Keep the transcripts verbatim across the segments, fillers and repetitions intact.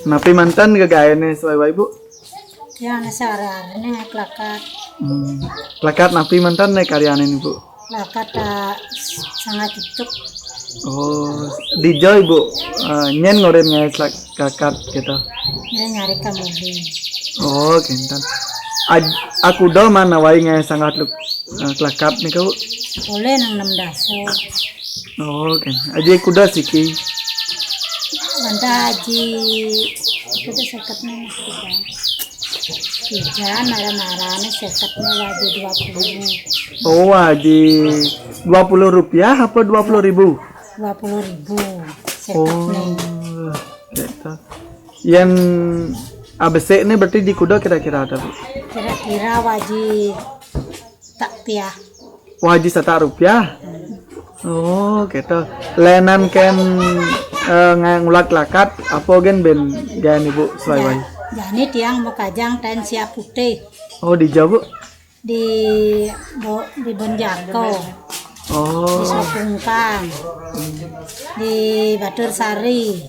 Napi manten gegaéné sawai-wai, Bu? Ya, nasi hari-hari nih, klakat. Hmm. Klakat napi manten né karyané nih, Bu? Klakat, ah, sangat cicuk. Oh, dija, Bu, eh, nyén ngorin ngaé klak-, klakat gitu. Ya, nyari kamuli. Oh, kénten. Aj-, akuda maan wai ngaé sangat luk-, eh, klakat nika, Bu? Boleh nang enam dasa. Oh, oké. Aji kuda siki. Banta aji, kuda seket nih, Mas, kuda. Tiga, marah-marahnya seket nih, aji dua puluh. Oh, aji dua puluh rupiah apa dua puluh ribu? Dua puluh ribu, seket nih. Oh, gitu. Yén abesik nih berarti di kuda kira-kira ada, Bu? Kira-kira waji tak piah. Waji satak rupiah. Oh, gitu. Lénan kén, eh, nga-, ngulat klakat, apa gén bin gaén Ibu sawai-wai? Ja-, jani tiang makajang taén siap putih. Oh, dija, Bu? Di Bo-, di Bonjako. Oh. Di Sopungkang. Di Batur Sari.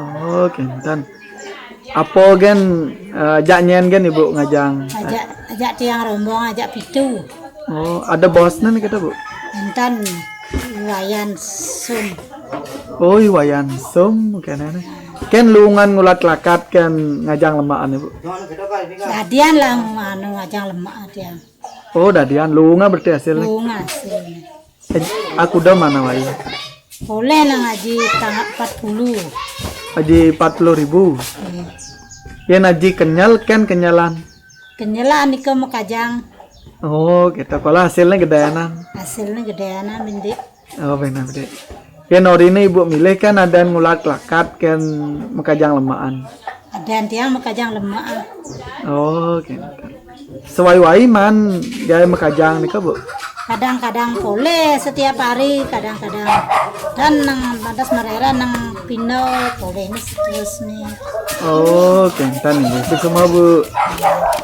Oh, kénten. Apa gén, eh, ajak nyén gén Ibu ngajang? Ajak, ajak tiang rombong, ajak pitu. Oh, ada bosné nih kita, Bu? Énten, Wayan Sum. Oh, Wayan Sum, kéné nih. Kén luungan ngulat klakat kén ngajang lemaan, Ibu? Dadian lah anu ngajang lemaan tiang. Oh, dadian luungan berarti hasilné. Luungan hasilné. Eh, akuda maan wai? Boleh nang aji tangga empat puluh. Aji empat puluh ribu. Iya. Yén aji kenyel kén kenyelan. Kenyelan nika makajang. Oh, gitu. Kalau hasilné gedéanan. Hasilné gedéanan, Binde. Oh, benar, Binde. Yén orina Ibu milih kén ada ngulat klakat kén makajang lemaan. Ada tiang makajang lemaan. Oh, gitu. Sawai-wai maan gaé makajang nika, Bu? Kadang-kadang polih setiap hari, kadang-kadang. Dan nang pantas marera nang pina polih nih terus nih. Oh, kénten nggih. Suksma, Bu.